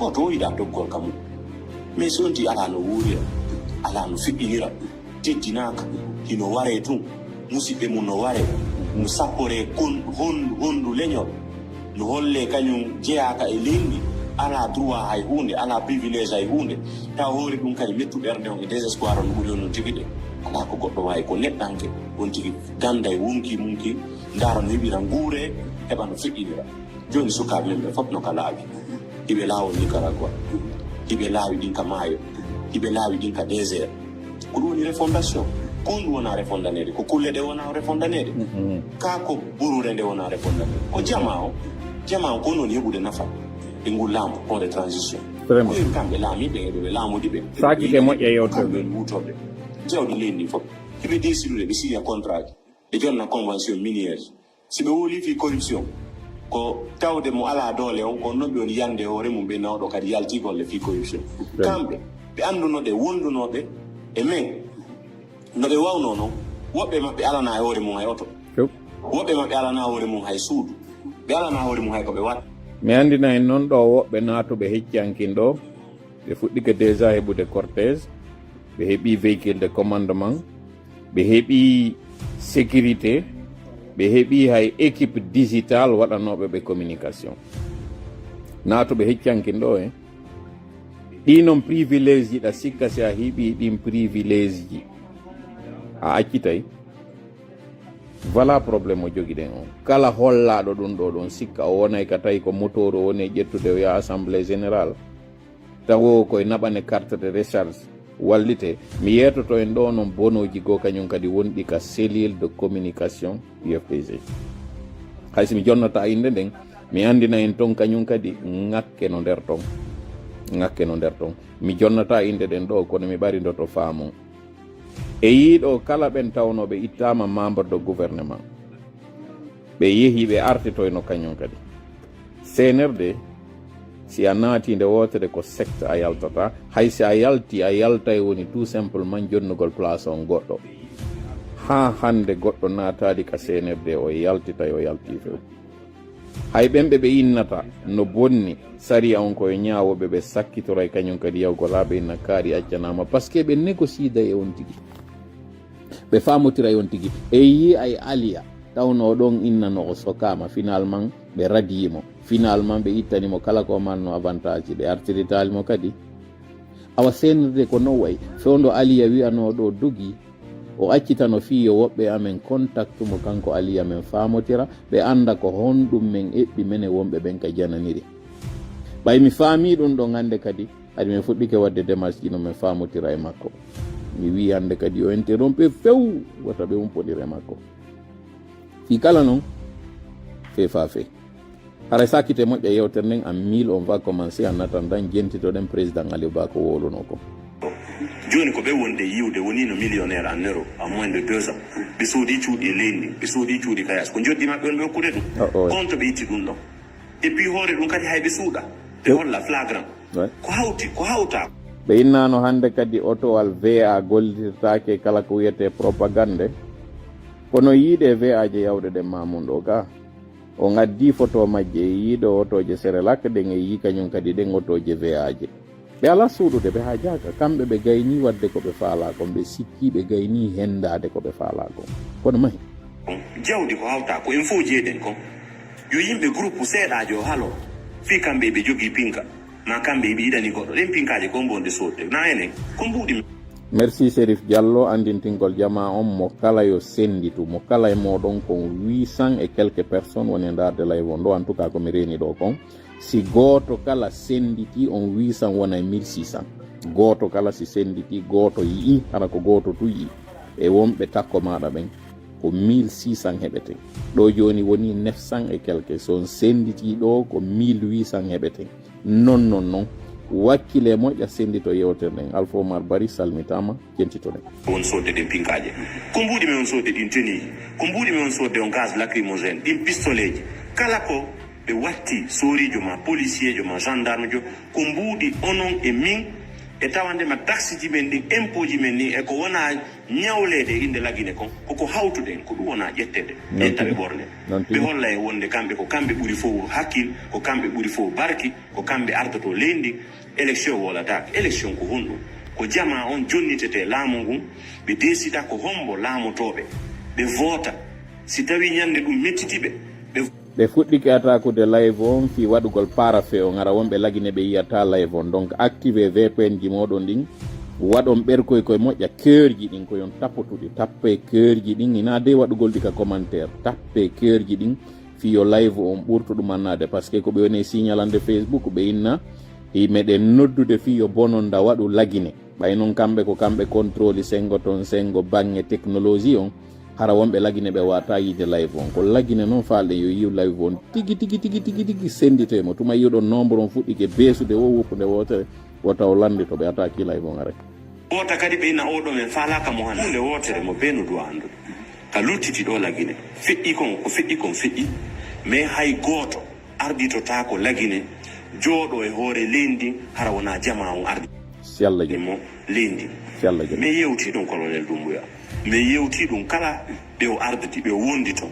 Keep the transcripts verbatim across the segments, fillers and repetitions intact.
Oto o yiɗa doggol ka mum. Mais si on ti alaa no wuurira, alaa no feƴƴinira, teddinaaka, hino waree tun, musiɓɓe mum no waree, no sapporee kon-, hon-, honndu leñol, no hollee kañum jeyaaka e leydi, alaa droit hay huunde, alaa privilège hay huunde, tawa hoore ɗum kadi mettu ɓernde on e désespoir on no ɓuri on non tigi de. Alaa ko goɗɗo waawi, ko neɗɗanke, on tigi gannda e wonkii mum kin, ndaara no heɓira nguuree, heɓa no feƴƴinira. Jooni sukaaɓe men ɓe fof no ka laawi. Hiɓe laawol Nicaragua. Hiɓe laawi ɗin ka maayo. Hiɓe laawi ɗin ka désert. Ko ɗum woni refondation. Ko ɗum wona refondaneede. Ko kulle ɗe wona refondaneede. Ka ko burure nde wona refondaneede. Ko jamaa o. Jamaa o ko noon heɓude nafa. E ngu laamu, hoore transition. Vraiment. Ko kamɓe laamiiɓe, ɓe ɓe laamodi ɓe. Saakike moƴƴa yewtere. Kamɓe woni wuutooɓe. Jawdi leydi ndi fof. Hiɓe décidude, ɓe signa contrat ji. Ɓe jonna convention minière. Si ɓe wowlii fii corruption, ko tawde mo alaa doole on, ko non ɓe woni yande hoore mum, ɓe nawɗo kadi yaltii golle fii corruption. Kamɓe, ɓe annduno ɗe wondunooɓe e men, no ɓe wawnoo non, woɓɓe maɓɓe alanaa e hoore mum hay oto. Few. Woɓɓe maɓɓe alanaa hoore mum hay suudu. Ɓe alanaa hoore mum hay ko ɓe waɗa. Mi anndina en non ɗo woɓɓe naatuɓe hecci hankin ɗo, ɓe fuɗɗike déjà heɓude cortège, ɓe heɓi véhicule de commandement, ɓe heɓi sécurité, ɓe heɓi hay équipe digital waɗanooɓe ɓe communication. Naatuɓe hecci hankin ɗo, eh. Ɗi non privilège ji ɗa sikka si a heɓi ɗin privilège ji, a accitay. Voilà problème mo jogiɗen on. Kala hollaaɗo ɗum ɗo ɗon sikka o wonay ka tawi ko motoru o woni e ƴettude o yaha assemblée générale. Tawo koye naɓane carte de recharge wallite. Mi yeetoto en ɗo non bonooji goo kañum kadi wonɗi ka cellule de communication U F D G. Hay si mi jonnata innde nden, mi anndina en ton kañum kadi ŋakke no nder ton. Ŋakke no nder ton. Mi jonnata innde ɗen ɗo, kono mi ɓarindoto faamon. E yiiɗo kala ɓen tawnoo ɓe ittaama membre de gouvernement. Ɓe yehi ɓe artitoyno kañum kadi. C N R D, si a naati nde wootere ko secte a yaltata, hay si a yalti, a yaltay woni tout simplement jonnugol place on goɗɗo. Haa hannde goɗɗo naataali ka C N R D o yaltitay, o yalti few. Hay ɓen ɓe ɓe innata no bonni, sariya on ko e ñaawo ɓe, ɓe sakkitoray kañum kadi yawgol haa ɓe inna kaari accanaama, parce que ɓe négociday e on tigi. Ɓe faamotiray on tigi. E yi'ay Aliya, tawnoo ɗon innano o sokaama, finalement ɓe radii mo. Finalement ɓe ittani mo kala ko marno avantage, ɓe artiritaali mo kadi. Awa C N R D ko non wayi, fewndo Aliya wi'anoo ɗo dogi, o accitano fii yo woɓɓe amen kontaktu mo kanko Aliya men faamotira, ɓe annda ko honɗum men eɓɓi menen wonɓe ɓen ka jananiri. Ɓay mi faamii ɗum ɗon hannde kadi, hari min fuɗɗike waɗde démarche ji no min faamotira e makko. Mi wi'i hannde kadi yo interrompe few, wota ɓe umpondir e makko. Fii kala non, fee faa fee. Haray saakite moƴƴa yewtere nden, en mille, on va commencer en attendant, jentitoɗen président Aliou Ba ko wowlunoo kon. Jooni ko ɓe wonde yiwde wonii no millionnaire en Europe en moins de deux ans. Ɓe soodii cuuɗi e leydi ndi, ɓe soodii cuuɗi ka yaasi. Ko njoɓdi maɓɓe on ɓe okkude ɗum. Oh, oh. Compte ɓe itti ɗum ɗon. Et puis hoore ɗum kadi hay ɓe suuɗa. Ɓe holla flagrant. Ouais. Ko hawti, ko hawta. Ɓe innano hannde kadi otowal V A gollitirtaake kala ko wiyetee propagande. Kono yiide V A je yawde ɗen Mamoun ɗo ga. O ngaddi photo majje e yiiɗo otooje Serelak ɗen e yii kañum kadi ɗen otooje V A je. Ɓe alaa suuɗude, ɓe haajaaka. Kamɓe ɓe gaynii waɗde ko ɓe faalaa kon, ɓe sikkii ɓe gaynii henndaade ko ɓe faalaa kon. Kono mahi. Jawdi ko hawta ko en fof jeeɗen kon. Yo yimɓe groupe seeɗaajo o halo. Fii kamɓe ɓe jogii pinka. Ma kamɓe ɓe yiɗani goɗɗo. Ɗen pinkaaje ko mbonde soodde. Na enen. Ko mbuuɗi men. Merci Serif Diallo, anndintingol jamaa on mo kala yo sennditu, mo kala e mooɗon kon huit cents et quelques personnes woni e ndaarde live on ɗo. En tout cas ko mi reeni ɗo kon. Si gooto kala sennditii on huit cents wona e mille six cents. Gooto kala si sennditii, gooto yi'i, hara ko gooto tu yi'i. E wonɓe takko maaɗa ɓen, ko mille six cents heɓeten. Ɗo jooni woni neuf cents et quelques. So on sennditii ɗo ko mille huit cents heɓeten. Non, non, non. Wakkile moƴƴa senndito yewtere nden. Alpha Omar Bari salmitaama, jentitoɗen. On soodde ɗen pinkaaje. Ko mbuuɗi men on soodde ɗin tenue? Ko mbuuɗi men on soodde on gaz lacrymogène, ɗin pistoleeji? Kala ko ɓe watti sooriijo ma, policier jo ma, gendarme jo, ko mbuuɗi onon e min E tawande ma taxeji men ɗin, impôtji men ɗin, e ko wona ñawleede e innde Lagine kon, koko hawtuɗen, ko ɗum wona ƴetteede. Ƴetta ɓe ɓorne. Ɓe holla en wonde kamɓe ko kamɓe ɓuri fof hakkil, ko kamɓe ɓuri fof barki, ko kamɓe ardoto leydi ndin. Élection wolataake. Élection ko honɗum? Ko jamaa on jonnitete laamu ngun, ɓe desida ko hombo laamotooɓe, ɓe voota. Si tawi ñande ɗum mettiti ɓe, ɓe Ɓe fuɗɗike atakude live on fii waɗugol parafe on, hara wonɓe Lagine ɓe yiyata live on. Donc, active V P N ji mooɗon ɗin, waɗon ɓerkoy koye moƴƴa, keurji ɗin ko yon tapotuɗi, tappe keurji ɗin, ina dey waɗugol ɗi ka commentaire, tappe keurji ɗin fii yo live on ɓurtu ɗum annaade, parce que ko ɓe woni e signalande Facebook, ɓe inna, hi meɗen noddude fii yo bononda waɗu Lagine. Ɓay non kamɓe ko kamɓe contrôle sengo ton, sengo baŋŋe technologie on, hara wonɓe Lagine ɓe wata yiide live on. Ko Lagine non faalɗen yo yiw live on tigi, tigi, tigi, tigi, tigi, senditoy mo. Tuma yiwɗon nombre on fuɗɗike beesude wo woppude wootere, wota o lanndito ɓe attaque live on aray. Wota kadi ɓe ina oɗo men faalaka mo hannde. Huunde wootere mo bee no duwa anndude. Ka luttiti ɗo Lagine. Feƴƴi kon, ko feƴƴi kon feƴƴi. Mais hay gooto arditotaako Lagine, jooɗo e hoore leydi ndin, hara wona jamaa on ardi. Si Allah jaɓi. Mo leydi ndin. Si Allah jaɓi. Min yewti ɗum, Colonel Doumbouya. Min yewti ɗum kala ɓe o arditi, ɓe o wondi ton.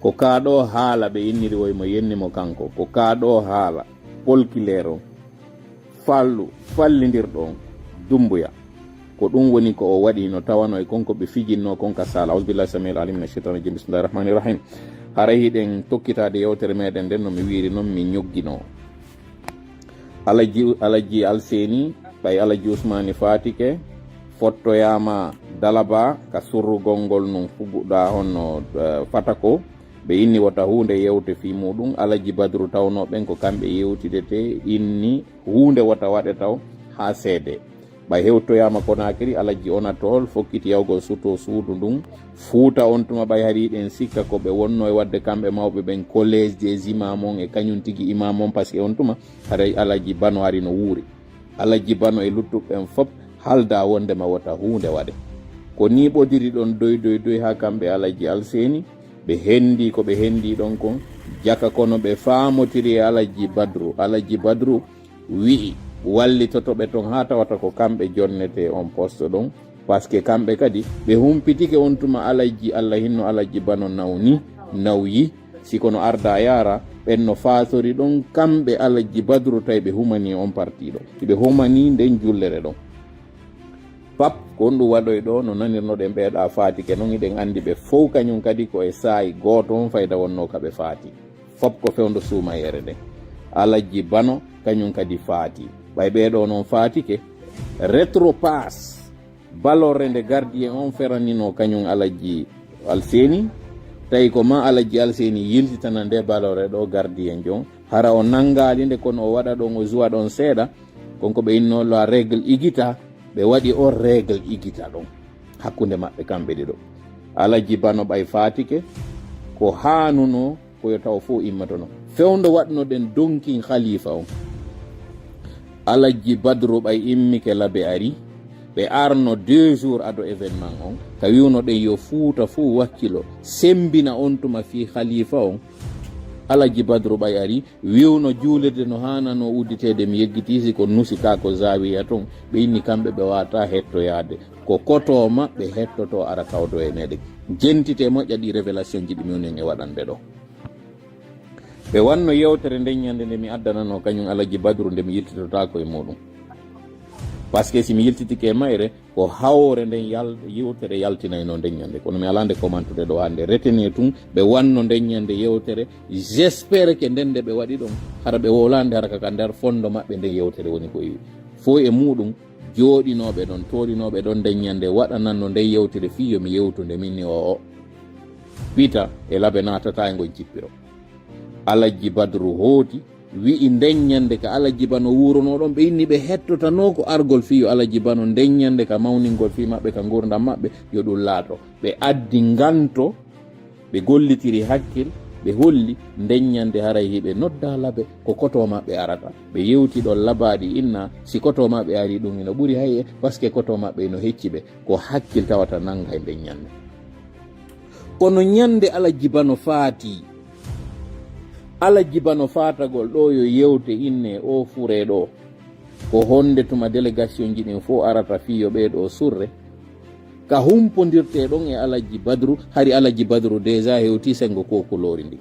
Ko kaa ɗoo haala ɓe inniri woy mo yenni mo kanko. Ko kaa ɗoo haala. Polkileer on. Fallu, fallindirɗo on. Doumbouya. Ko ɗum woni ko o waɗi no tawano e kon ko ɓe fijinno kon ka saala. Auzubillahi samiil alim mina shaytani rajim. Bismillahi rahmani rahim. Haray hiɗen tokkitaade yewtere meɗen nden no mi wiiri non mi ñoggino. Alajji, Alajji Alseni, ɓay Alajji Usmani faatike, fottoyaama Dalaba ka surrugol ngol nun fuguɗa honno, eh, fata ko. Ɓe inni wota huunde yewte fii muɗum. Alajji Badru tawno ɓen ko kamɓe yewtidete, inni huunde wota waɗe taw haa seede. Ɓay hewtoyaama Konakiri, Alajji Onatol fokkiti yawgol suto suudu ndun. Fuuta on tuma ɓay hari ɗen sikka ko ɓe wonno e waɗde kamɓe mawɓe ɓen, collège des imams on e kañum tigi imam on, parce que on tuma haray Alajji Bano hari no wuuri. Alajji Bano e luttuɓe ɓen fop halda wondema wota huunde waɗe. Ko ni ɓodiri ɗon doy doy doy haa kamɓe Alajji Alseni, ɓe hendi ko ɓe hendi ɗon kon, jaka kono ɓe faamotiri e Alajji Badru. Alajji Badru wi'i wallitoto ɓe ton haa tawata ko kamɓe jonnete on poste ɗon, parce que kamɓe kadi ɓe humpitike on tuma Alajji, Allah hinno Alajji Bano nawni, nawyi, si kono arda yaara, ɓen no faasori ɗon kamɓe Alajji Badru tawi ɓe humani on parti ɗon. Hiɓe humani nden jullere ɗon. Pap, ko honɗum waɗoy ɗo, no nanirnoɗen ɓeeɗa faatike non, hiɗen andi ɓe fow kañum kadi ko e saa'i gooto on fayda wonno ka ɓe faati. Fop ko fewndo suumayeere nden. Alajji Bano kañum kadi faati. Ɓay ɓee ɗoo non faatike, retropasse, balorre nde gardien on feranino kañum Alajji Alseni, tawi ko ma Alajji Alseni yiltitana nde balorre ɗo gardien jon. Hara o nangaali nde kono o waɗa ɗon, o zuwa ɗon seeɗa, kon ko ɓe inno la règle Igita, ɓe waɗi on règle Igita ɗon hakkunde maɓɓe kamɓe ɗiɗo. Alajji Bano ɓay faatike, ko haanuno ko yo taw fow immatono. Fewndo waɗnoɗen donkin khalifa on. Alajji Badru ɓay immike labe ari, ɓe arno deux jours ado événement on, ka wiwnoɗen yo Fuuta fow wakkilo, sembina on tuma fii khalifa on. Alajji Badru ɓay ari, wiwno juulirde no haanano udditeede, mi yeggitii si ko Nusi ka ko Zawiya ton, ɓe inni kamɓe ɓe wata hettoyaade. Ko koto maɓɓe hettoto ara tawdo e meɗen. Jentite moƴƴa ɗi révélation ji ɗi mi wonen e waɗande ɗo. Ɓe wanno yewtere nden ñande nde mi addanano kañum Alajji Badru nde mi yiltitotaako e muɗum. Parce que si mi yiltitike e mayre, ko hawre nden yal-, yewtere yaltinayno nden ñande. Kono mi alaa nde commentude ɗo hannde. Retenez tun, ɓe wanno nden ñande yewtere. J'espère que nden nde ɓe waɗi ɗon, hara ɓe wowlande hara ka nder fondo maɓɓe nden yewtere woni ko iwi. Fow e muɗum, jooɗinooɓe ɗon, tooɗinooɓe ɗon nden ñande waɗananno nden yewtere fii yo mi yewtude min ni o o. Pita e labe naatata e ngon cippiro. Alajji Badru hooti, wi'i nden ñande ka Alajji Bano wuuronoo ɗon, ɓe inni ɓe hettotanoo ko argol fii yo Alajji Bano nden ñande ka mawningol fii maɓɓe, ka ngurdam maɓɓe, yo ɗum laato. Ɓe addi nganto, ɓe gollitiri hakkil, ɓe holli nden ñande haray hiɓe nodda labe, ko koto maɓɓe arata. Ɓe yewti ɗon labaaɗi inna, si koto maɓɓe ari ɗum ino ɓuri hay e, parce que koto maɓɓe ino hecci ɓe, ko hakkil tawata nanga e nden ñande. Kono ñande Alajji Bano faati, Alajji Bano faatagol ɗo yo yewte inne o fure ɗo. Ko honde tuma délégation ji ɗin fof arata fii yo ɓee ɗoo surre? Ka humpondirtee ɗon e Alajji Badru, hari Alajji Badru déjà hewtii senngo kookuloori ndin.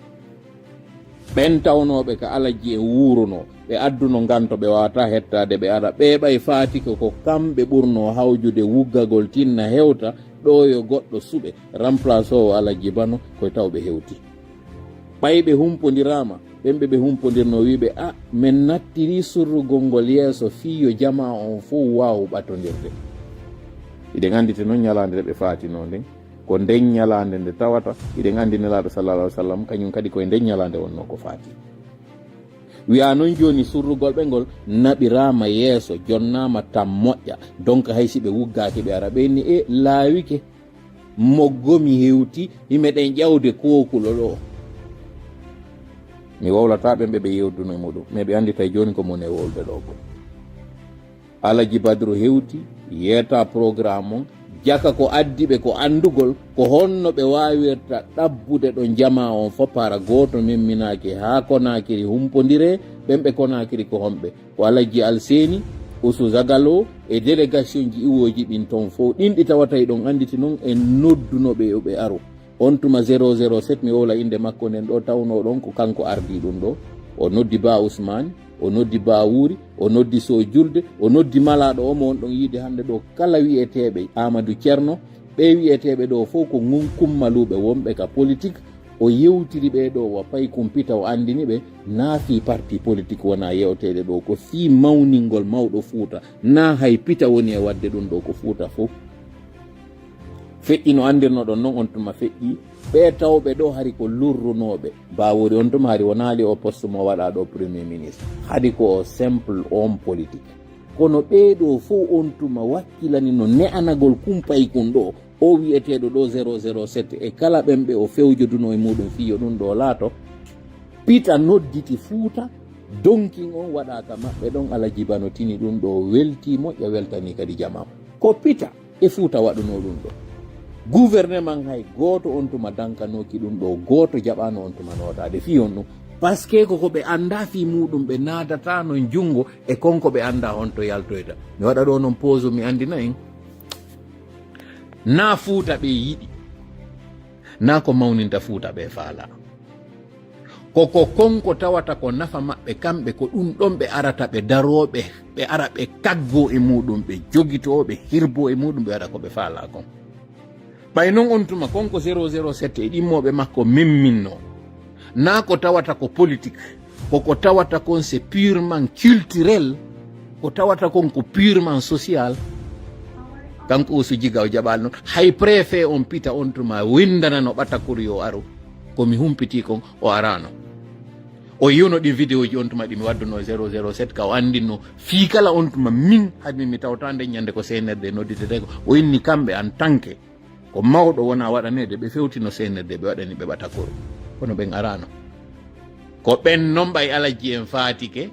Ɓen tawnooɓe ka Alajji en wuurunoo, ɓe adduno nganto ɓe waawataa hettaade, ɓe ara, ɓee ɓay faati ko, ko kamɓe ɓurnoo hawjude wuggagol tinna hewta, ɗoo yo goɗɗo suɓe, remplaçoowo Alajji Bano, koy taw ɓe hewtii. Ɓay ɓe humpondiraama, ɓen ɓe ɓe humpondirnoo wi'i ɓe, "A, men nattirii surrugol ngol yeeso fii yo jamaa on fow waawu ɓatondirde." Hiɗen annditi non ñalaande nde ɓe faatinoo nden, ko nden ñalaande nde tawata, hiɗen anndi Nelaaɗo sallallaahu alayhi wa sallam, kañum kadi koye nden ñalaande wonnoo ko faati. Wi'aa non jooni surrugol ɓe ngol naɓiraama yeeso, jonnaama tan moƴƴa. Donc hay si ɓe wuggaaki ɓe ara ɓe inni, "E laawike." Moggo mi hewti, himeɗen ƴawde kookulo ɗoo. Mi wowlataa ɓen ɓe ɓe yewduno e muɗum, mais ɓe annditay jooni ko mone wowlude ɗoo kon. Alaji Badru hewti, yeeta programme on, jaka ko addi ɓe ko anndugol, ko honno ɓe waawirta ɗabbude ɗon jamaa on fof para gooto memminaaki haa Konaakiri humpondiree, ɓen ɓe Konaakiri ko honɓe? Ko Alajji Alseeni, Usu Zagalo e délégation ji iwooji ɗin ton fow. Ɗin ɗi tawata hiɗon annditi non en nodduno ɓe yo ɓe aru. On tuma zéro zéro sept, mi wowla innde makko nden ɗoo, tawnoo ɗon ko kanko ardii ɗum ɗoo. O noddi Ba Usmaani, o noddi Ba Wuuri, o noddi Sow Julde, o noddi malaaɗo o mo on ɗon yiide hannde ɗoo. Kala wi'eteeɓe Aamadu Cerno, ɓee wi'eteeɓe ɗoo fow ko ngun kummaluuɓe wonɓe ka politik. O yewtiri ɓee ɗoo wa pay kumpita, o anndini ɓe naa fii parti politik wonaa yewteede ɗoo, ko fii mawningol mawɗo Fuuta, naa hay pita woni e waɗde ɗum ɗoo ko Fuuta fow. Feƴƴi no anndirnoɗon non, on tuma feƴƴi. Ɓee tawɓe ɗoo hari ko lurrunooɓe. Ba Wuuri on tuma hari wonaali o poste mo waɗaa ɗoo premier ministre. Hari ko o simple homme politique. Kono ɓee ɗoo fow on tuma wakkilani no ne'anagol kumpay kun ɗoo. O wi'eteeɗo ɗoo zéro zéro sept e kala ɓen ɓe o fewjodunoo e muɗum fii yo ɗum ɗoo laato, pita nodditi Fuuta, donkin on waɗaa ka maɓɓe ɗon, Alaji Bano tini ɗum ɗoo, weltii moƴƴa, weltanii kadi jamaa. Ko pita e Fuuta waɗunoo ɗum ɗoo. Gouvernement hay gooto on tuma dankanooki ɗum ɗoo, gooto jaɓaano on tuma nootaade fii on ɗum. Parce que ko ko ɓe anndaa fii muɗum, ɓe naadataano junngo e kon ko ɓe anndaa honto yaltoyta. Mi waɗa ɗoo non pause, mi anndina en. Naa Fuuta ɓe yiɗi, naa ko mawninta Fuuta ɓe faalaa. Ko, ko kon ko tawata ko nafa maɓɓe kamɓe, ko ɗum ɗon ɓe arata, ɓe daroo, ɓe, ɓe ara ɓe kaggoo e muɗum, ɓe jogitoo, ɓe hirboo e muɗum, ɓe waɗa ko ɓe faalaa kon. Ɓay non on tuma kon ko zéro zéro sept e ɗimmooɓe makko memminnoo. Naa ko tawata ko politique, ko ko tawata kon c'est purement culturel, ko tawata kon ko purement social. Kanko Usu Jiga o jaɓaali non. Hay préfet on pita on tuma winndanano ɓatakuru yo aru. Ko mi humpitii kon o araano. O yiwno ɗin vidéo ji on tuma ɗi mi waddunoo zéro zéro sept ka o anndinno fii kala on tuma min hade min mi tawta nden ñande ko C N R D nodditete ko. O inni kamɓe en tant que ko mawɗo wona waɗaneede, ɓe fewtino C N R D, ɓe waɗani ɓe ɓatakuru. Kono ɓen araano. Ko ɓen non ɓay Alajji en faatike,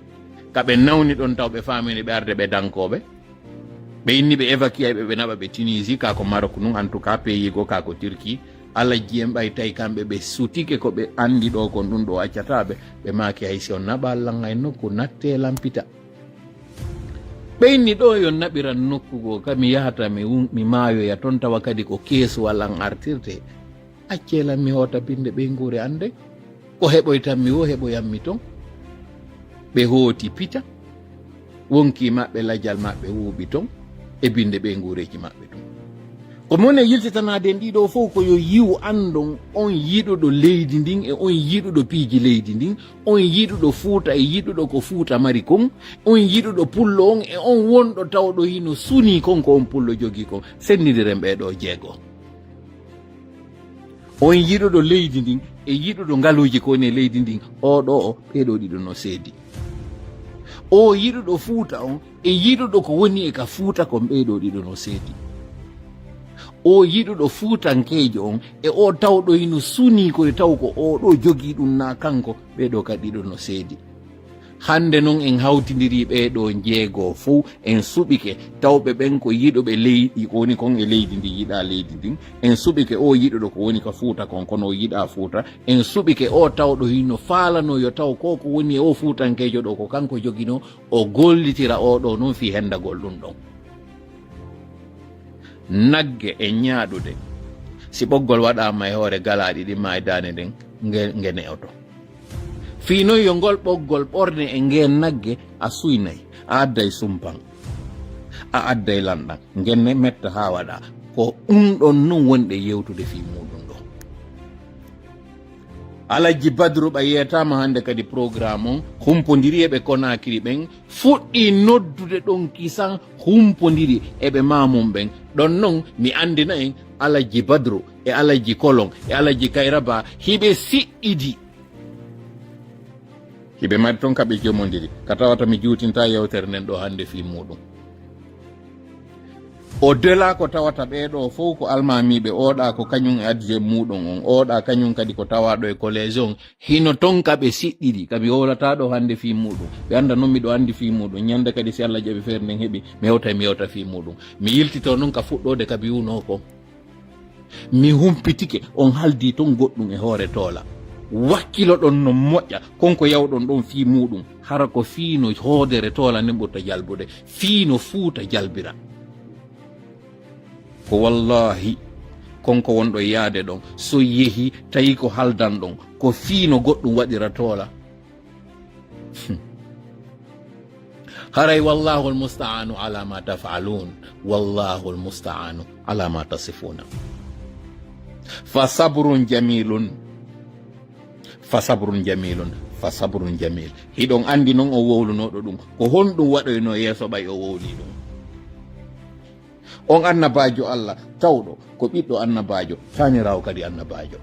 ka ɓe nawni ɗon taw ɓe faamini ɓe arde ɓe dankooɓe. Ɓe inni ɓe évacuer ɓe, ɓe naɓa ɓe Tunisie, ka ko Maroc nun, en tout cas pays goo ka ko Turquie. Alajji en ɓay tawi kamɓe ɓe sutike ko ɓe anndi ɗoo kon ɗum ɗoo accataa ɓe. Ɓe maaki hay si on naɓaa lan hay nokku, nattee lan pita. Ɓe inni ɗoo yo naɓiran nokku goo, ka mi yahata mi wun-, mi maayoya ton, tawa kadi ko keesuwal an artirte. Accee lan mi hoota binde ɓeynguure an nden. Ko heɓoytan mi woo heɓoyan mi ton. Ɓe hooti pita. Wonkii maɓɓe lajal maɓɓe wuuɓi ton e binde ɓeynguureeji maɓɓe ton. Ko mone yiltitanaade en ɗiɗo fow ko yo yiwu anndon on yiɗuɗo leydi ndin e on yiɗuɗo piiji leydi ndin, on yiɗuɗo Fuuta e yiɗuɗo ko Fuuta mari kon, on yiɗuɗo pullo on e on wonɗo tawɗo hino sunii kon ko on pullo jogii kon. Senndindiren ɓee ɗoo jeego. On yiɗuɗo leydi ndin e yiɗuɗo ngaluuji ko woni e leydi ndin, oo ɗoo o, ɓee ɗoo ɗiɗo no seedi. Oo yiɗuɗo Fuuta on e yiɗuɗo ko woni e ka Fuuta kon, ɓee ɗoo ɗiɗo no seedi. Oo yiɗuɗo fuutankeejo on e oo tawɗo hino sunii koye taw ko oo ɗoo jogii ɗum naa kanko, ɓee ɗoo kadi ɗiɗo no seedi. Hannde noon en hawtindirii ɓee ɗoo njeegoo fof, en suɓike tawɓe ɓen ko yiɗuɓe leydi, ko woni kon e leydi ndi, yiɗaa leydi ndin. En suɓike oo yiɗuɗo ko woni ka Fuuta kon, kono o yiɗaa Fuuta. En suɓike oo tawɗo hino faalanoo yo taw ko ko woni e oo Fuutankeejo ɗoo ko kanko joginoo, o gollitira oo ɗoo noon fii hendagol ɗum ɗon. Nagge e ñaaɗude, si ɓoggol waɗaama e hoore galaaɗi ɗin maa e daande nden, nge, nge ne'oto. Fii non yo ngol ɓoggol ɓorne e ngeen nagge, a suynay, a adday sumpan, a adday lanɗan, ngeen ne metta haa waɗa. Ko ɗum ɗon non wonɗen yewtude fii muuɗum ɗoo. Alajji Badru ɓa yeetaama hannde kadi programme on, humpondiri e ɓe Konaakiri ɓen, fuɗɗii noddude ɗon kisan, humpondiri e ɓe Maamum ɓen. Ɗon non mi anndina en, Alajji Badru e Alajji Kolon e Alajji Kayraba hiɓe siɗɗidi. Hiɓe mari toon ka ɓe jomondiri, ka tawata mi juutinta yewtere nden ɗoo hannde fii muuɗum. Au delà ko tawata ɓee ɗoo fow ko almaamiiɓe, ooɗa ko kañum e adjoint muuɗum on, ooɗa kañum kadi ko tawaaɗo e collège on, hino toon ka ɓe siɗɗiri, ka mi wowlata ɗoo hannde fii muuɗum. Ɓe annda non miɗo anndi fii muuɗum. Ñande kadi si Alla jaɓi feere nden heɓi, mi hewtay mi yewta fii muuɗum. Mi yiltito non ka fuɗɗoode ka mi wi'unoo kon. Mi humpitike, on haldii ton goɗɗum e hoore Toola. Wakkiloɗon no moƴƴa, kon ko yawɗon ɗon fii muuɗum, hara ko fii no hoodere Toola nden ɓurta jalbude, fii no Fuuta jalbira. Ko wallaahi, kon ko wonɗon yaade ɗon, so yehi, tawi ko haldanɗon, ko fii no goɗɗum waɗira Toola. Haray wallaahu almustaanu ala ma taf'aluun, wallaahu almustaanu ala ma tasifuuna. Fa sabrun jamiilun, fa sabrun jamiilun, fa sabrun jamiil. Hiɗon anndi non o wowlunooɗo ɗum. Ko honɗum waɗoynoo yeeso ɓay o wowlii ɗum? On annabaajo Alla tawɗo, ko ɓiɗɗo annabaajo, taaniraawo kadi annabaajo.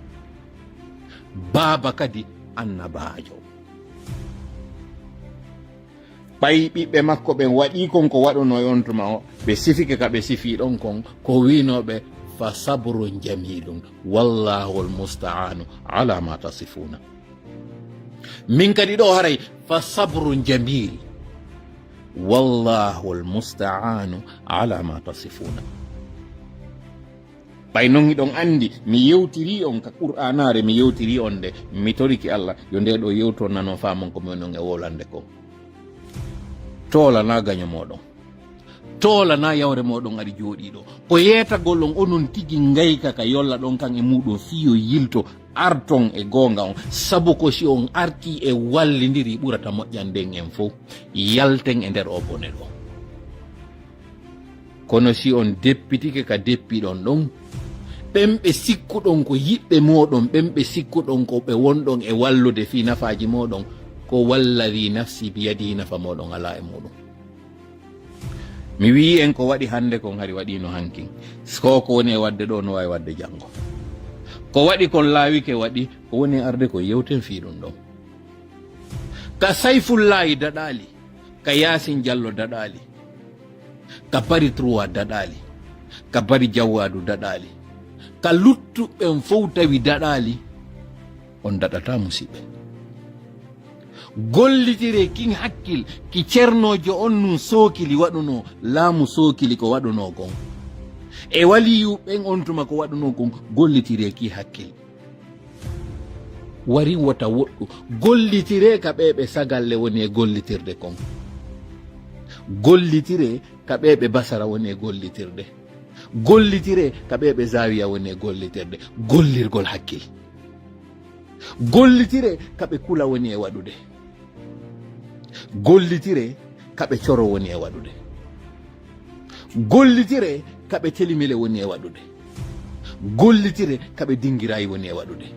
Baaba kadi annabaajo. Ɓay ɓiɓɓe makko ɓen waɗii kon ko waɗunoo e on tuma o, ɓe sifike ka ɓe sifii ɗon kon, ko wi'unoo ɓe, "Fa sabrun jamiilun, wallaahu almustaanu ala ma tasifuuna." Min kadi ɗoo haray, "Fa sabrun jamiil, wallaahu almustaanu ala ma tasifuuna." Ɓay non hiɗon anndi, mi yewtirii on ka Qur'aanaare, mi yewtirii on nde, mi torike Alla, yo ndee ɗoo yewto nano faamon ko mi woni on e wowlande kon. Toola na gaño mooɗon. Toola na yawre mooɗon ari jooɗii ɗoo. Ko yeetagol on onon tigi ngayka ka yolla ɗon kan e muuɗum fii yo yilto, arton e goonga on. Sabu ko si on artii e wallindiri ɓurata moƴƴande en fow. Yalten e nder oo bone ɗoo. Kono si on deppitike ka deppiɗon ɗon, ɓen ɓe sikkuɗon ko yiɓɓe mooɗon, ɓen ɓe sikkuɗon ko ɓe wonɗon e wallude fii nafaaji mooɗon, ko walladii nafsi biyadihi nafa mooɗon alaa e muuɗum. Mi wi'ii en ko waɗi hannde kon hari waɗiino hankin. Ko ko woni e waɗde ɗoo no waawi waɗde janngo. Ko waɗi kon laawike waɗi, ko woni e arde kon yewten fii ɗum ɗon. Ka Sayfullaahi daɗaali, ka Yaasin Jallo daɗaali, ka Bari Trois daɗaali, ka Bari Jawwaadu daɗaali, ka luttuɓe ɓen fow tawi daɗaali, on daɗataa musiɓɓe. Gollitiree kin hakkil, ki cernoojo on nun sookili waɗunoo, laamu sookili ko waɗunoo kon. E waliyu ɓen on tuma ko waɗunoo kon, gollitiree ki hakkil. Wari wota woɗɗu. Gollitiree ka ɓee ɓe sagalle woni e gollitirde kon. Gollitiree ka ɓee ɓe basara woni e gollitirde. Gollitiree ka ɓee ɓe zaawiya woni e gollitirde. Gollirgol hakkil. Gollitiree ka ɓe kula woni e waɗude. Gollitiree ka ɓe coro woni e waɗude. Gollitiree ka ɓe telimile woni e waɗude. Gollitiree ka ɓe dingirayi woni e waɗude.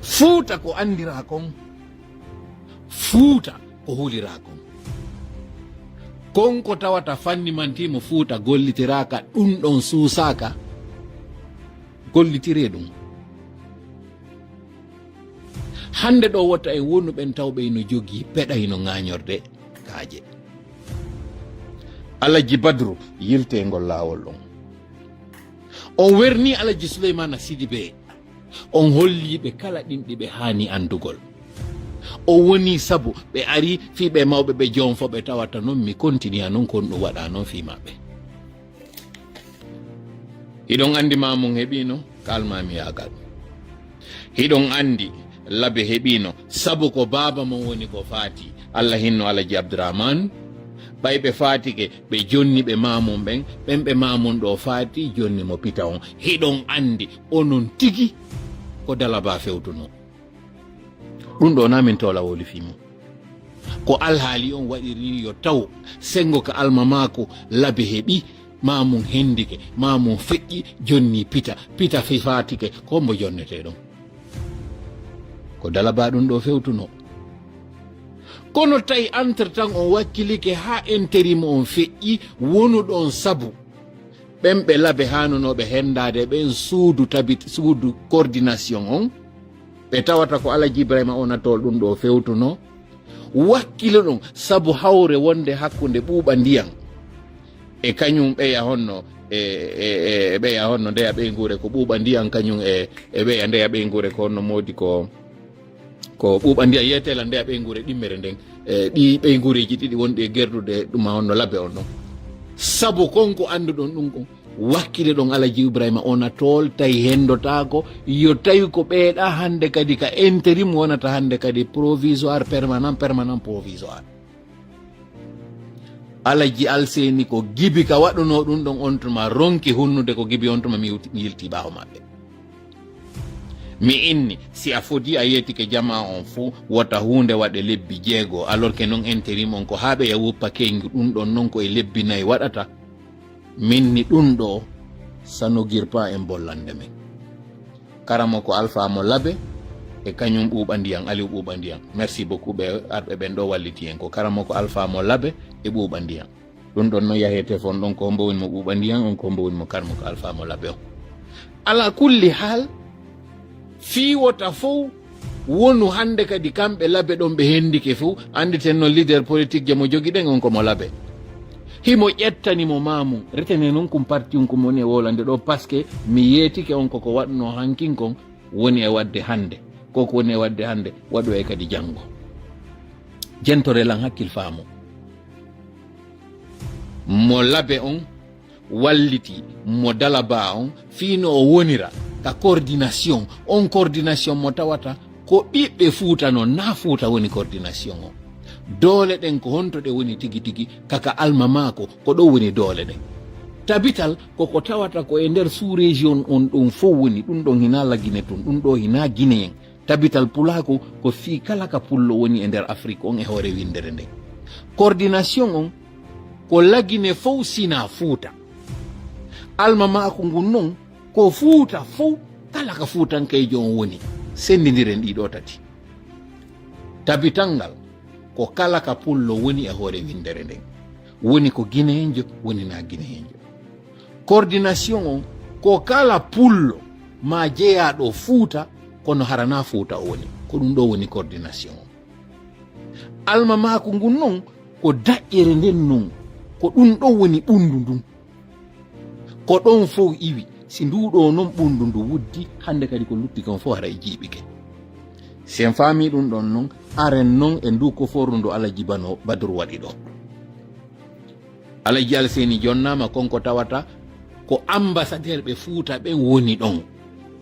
Fuuta ko andiraa kon. Fuuta ko huliraa kon. Kon ko tawata fannimantiimo Fuuta gollitiraaka, ɗum ɗon suusaaka, gollitiree ɗum. Hannde ɗoo wota e wonu ɓen tawɓe ino jogii peɗa ino ŋaañorde kaaje. Alhaji Badru, yiltee ngol laawol ɗon. On wernii Alhaji Suleymaana Sidibe. On hollii ɓe kala ɗin ɗi ɓe haani anndugol. O woni sabu ɓe ari fii ɓe mawɓe ɓe jonfo ɓe tawata non mi kontiniya non kon ɗum waɗa non fii maɓɓe. Hiɗon anndi ma mum heɓino ka almaamiyaagal. Hiɗon anndi labe heɓino sabu ko baaba mon woni ko faati. Allah hinno Alaji Abdurahman. Ɓay ɓe faatike ɓe jonni ɓe maamum ɓen, ɓen ɓe maamum ɗo faati jonni mo pita on. Hiɗon anndi onon tigi ko dalaba fewtuno. Ɗum ɗo na min toola woli fii mum. Ko alhaali on waɗiri yo taw senngo ka alma maako labe heɓi, ma mum hendike, ma mum feƴƴi, jonni pita, pita fi-, faatike, ko mbo jonnetee ɗon? Ko dalaba ɗum ɗo fewtuno. Kono tawi entre temps on wakkilike haa intérim on feƴƴi, wonu ɗon sabu ɓen ɓe labe haanunooɓe hendaade ɓen suudu tabit-, suudu coordination on, ɓe tawata ko Alaji Ibrahima Onatol ɗum ɗo fewtuno. Wakkilo ɗum sabu hawre wonde hakkunde ɓuuɓa ndiyan e kañum ɓeya honno, e, e, e, e ɓeya honno ndeya ɓeynguure ko ɓuuɓa ndiyan kañum e, e ɓeya ndeya ɓeynguure ko honno moodi ko, ko ɓuuɓa ndiyan yeetela ndeya ɓeynguure ɗimmere nden. E ɗi ɓeynguureeji ɗiɗi wonɗi e gerdude ɗum ma honno labe on ɗon. Sabu kon ko annduɗon ɗum kon. Wakkile ɗon Alaji Ibrahima Onatol tawi hendotaako, yo tawi ko ɓeeɗa hannde kadi ka intérim wonata hannde kadi provisoire, permanent, permanent, provisoire. Alaji Alseni ko Gibi ka waɗunoo ɗum ɗon on tuma ronki hunnude ko Gibi on tuma mi yilti, mi yilti ɓaawo maɓɓe. Mi inni, si a foti a yeetike jamaa on fuu, wota huunde waɗe lebbi jeego, alors que non intérim on ko haa ɓe ya woppa keyngu ɗum ɗon non ko e lebbi nayi waɗata. Min ni ɗum ɗo, ça n'augure pas en bollande men. Karamo ko Alpha mo Labe e kañum Ɓuuɓa Ndiyan, Aliou Ɓuuɓa Ndiyan. Merci beaucoup ɓe arɓe ɓen ɗo walliti en ko. Karamo ko Alpha mo Labe e Ɓuuɓa Ndiyan. Ɗum ɗon no yahee téléphone ɗon ko hombo woni mo Ɓuuɓa Ndiyan on, ko hombo woni mo Karamo ko Alpha mo Labe on. Ala kulli haal, fii wota fow wonu hannde kadi kamɓe Labe ɗon ɓe hendike fow, annditen no leader politique je mo jogiɗen on ko mo Labe. Himo ƴettani mo maamum, retene non kum parti on ko mo woni e wolande ɗo, parce que mi yeetike on koko waɗno hankin kon woni e waɗde hannde, koko woni e waɗde hannde, waɗo e kadi janngo. Jentore lan hakkil faamu. Mo Labe on walliti mo Dalaba on fii no o wonira ka coordination, on coordination mo tawata ko ɓiɓɓe Fuuta non, naa Fuuta woni coordination on. Doole ɗen ko honto ɗe woni tigi tigi, kaka alma maako, ko ɗo woni doole ɗen. Tabital koko tawata ko e nder sous-région on ɗon fow woni, ɗum ɗon hinaa Lagine tun, ɗum ɗo hinaa Guinéen. Tabital pulaaku ko fii kala ka pullo woni e nder Afrik on e hoore winndere nden. Coordination on ko Lagine fow sinaa Fuuta. Alma maako ngun non ko Fuuta fow, kala ka Fuutankeejo on woni. Senndidiren ɗii ɗoo tati. Tabital ngal ko kala ka pullo woni e hoore winndere nden. Woni ko Gineenjo, woni naa Gineenjo. Coordination on ko kala pullo maa jeyaaɗo Fuuta, kono hara naa Fuuta o woni. Ko ɗum ɗo woni coordination on. Alma maako ngun non ko daƴƴere nden non. Ko ɗum ɗon woni ɓunndu ndun. Ko ɗon fow iwi. Si nduu ɗoo non ɓunndu ndu wuddi, hannde kadi ko lutti kon fow hara e jiiɓike. Si en faamii ɗum ɗon non, aren non e nduu koforu ndu Alaji Bano Badru waɗi ɗoo. Alaji Alseni jonnaama kon ko tawata ko ambassadeur ɓe Fuuta ɓen woni ɗon.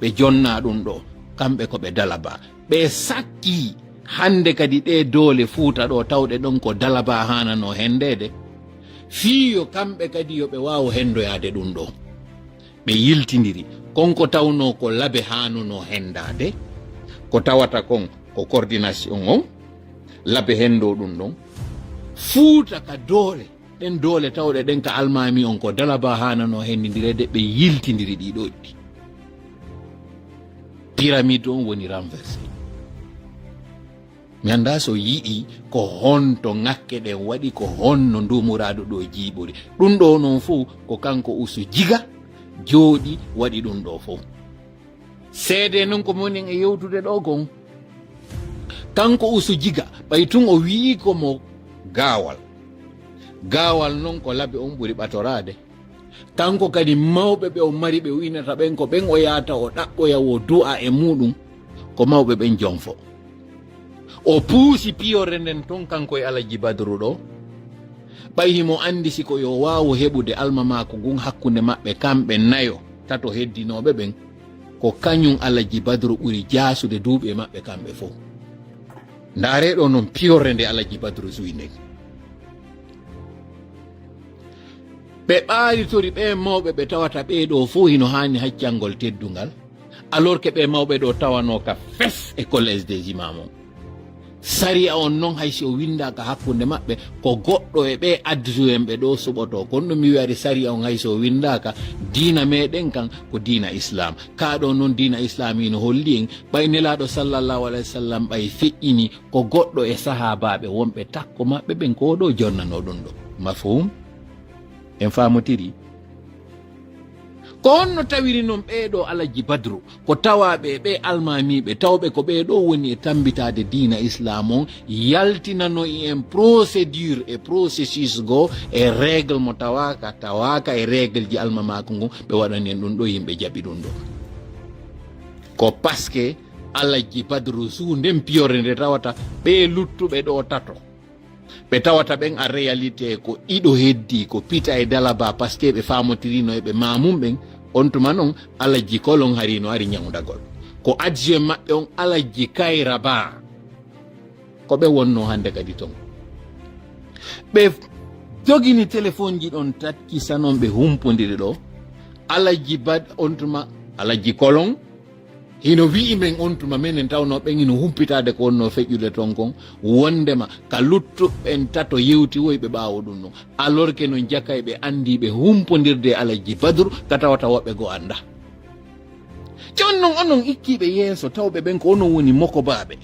Ɓe jonnaa ɗum ɗoo, kamɓe ko ɓe Dalaba. Ɓe sakkii hannde kadi ɗee doole Fuuta ɗoo tawɗe ɗon ko Dalaba haananoo henndeede. Fii yo kamɓe kadi yo ɓe waawu henndoyaade ɗum ɗoo. Ɓe yiltindiri. Kon ko tawnoo ko Labe haanunoo henndaade. Ko tawata kon ko coordination on. Labe henndoo ɗum ɗon. Fuuta ka doole. Ɗen doole tawɗe ɗen ka almaami on ko Dalaba haananoo henndindireede, ɓe yiltindiri ɗii ɗoo ɗiɗi. Pyramide on woni renversé. Mi anndaa so yi'ii ko honto ŋakke ɗen waɗi, ko honno nduu muraadu ɗoo jiiɓori. Ɗum ɗoo non fow ko kanko Usu Jiga jooɗi waɗi ɗum ɗoo fow. Seedee non ko monin e yewtude ɗoo kon. Kanko Usu Jiga, ɓay tun o wi'ii ko mo Gaawal. Gaawal non ko Labe on ɓuri ɓatoraade. Kanko kadi mawɓe ɓe o mari ɓe o inata ɓen ko ɓen o yaata o ɗaɓɓoya wo du'a e muuɗum, ko mawɓe ɓen jonfo. O puusi piyore nden ton kanko e Alajji Badru ɗo. Ɓay himo andi si ko yo waawu heɓude almamaaku ngun hakkunde maɓɓe kamɓe nayo, tato heddinooɓe ɓen, ko kañun Alajji Badru ɓuri jaasude duuɓi e maɓɓe kamɓe fow. Ndaaree ɗoo non piyore nde Alajji Badru suwi nden. Ɓe ɓaaritori ɓee mawɓe ɓe tawata ɓee ɗoo fow hino haani haccangol teddungal, alors que ɓee mawɓe ɗoo tawanoo ka fes e collège des imams on. Sariya on non hay si o winndaaka hakkunde maɓɓe, ko goɗɗo e ɓee adjoint ɓe ɗoo suɓotoo. Kono ɗum mi wi'ari sariya on hay si o winndaaka, diina meɗen kan ko diina Islam. Kaa ɗoo non diina Islam hino holli en, ɓay Nelaaɗo sallallahu alayhi wa sallam ɓay feƴƴini ko goɗɗo e sahaabaaɓe wonɓe takko maɓɓe ɓen ko o ɗoo jonnanoo ɗum ɗoo. Mafhum? En faamotiri? Ko honno tawiri non ɓee ɗoo Alajji Badru, ko tawaaɓe e ɓee almaamiiɓe, tawɓe ko ɓee ɗoo woni e tammbitaade diina Islam on, yaltinano e en procédure e processus goo e règle mo tawaaka, tawaaka e règle ji almamaaku ngun, ɓe waɗani en ɗum ɗoo, yimɓe jaɓi ɗum ɗoo. Ko parce que Alajji Badru suu nden piyore nde tawata ɓee luttuɓe ɗoo tato. Ɓe tawata ɓen en réalité ko ɗiɗo heddii, ko Pita e Dalaba, parce que ɓe faamotirino e ɓe maamum ɓen, on tuma non Alajji Kolon hari no ari ñawndagol. Ko adjoint maɓɓe on Alajji Kayra Ba. Ko ɓe wonnoo hannde kadi ton. Ɓe dogini téléphone ji ɗon takki sanon ɓe humpondiri ɗoo. Alajji Bad on tuma, Alajji Kolon, hino wi'i men on tuma menen tawnoo ɓen hino humpitaade ko wonnoo feƴƴude ton kon, wonndema ka luttuɓe ɓen tato yewti woy ɓe ɓaawo ɗum non. Alors que non jakay ɓe anndii ɓe humpondirde e Alajji Badru ka tawata woɓɓe goo anndaa. Jooni non onon ikkiiɓe yeeso tawɓe ɓen ko onon woni mokobaaɓe.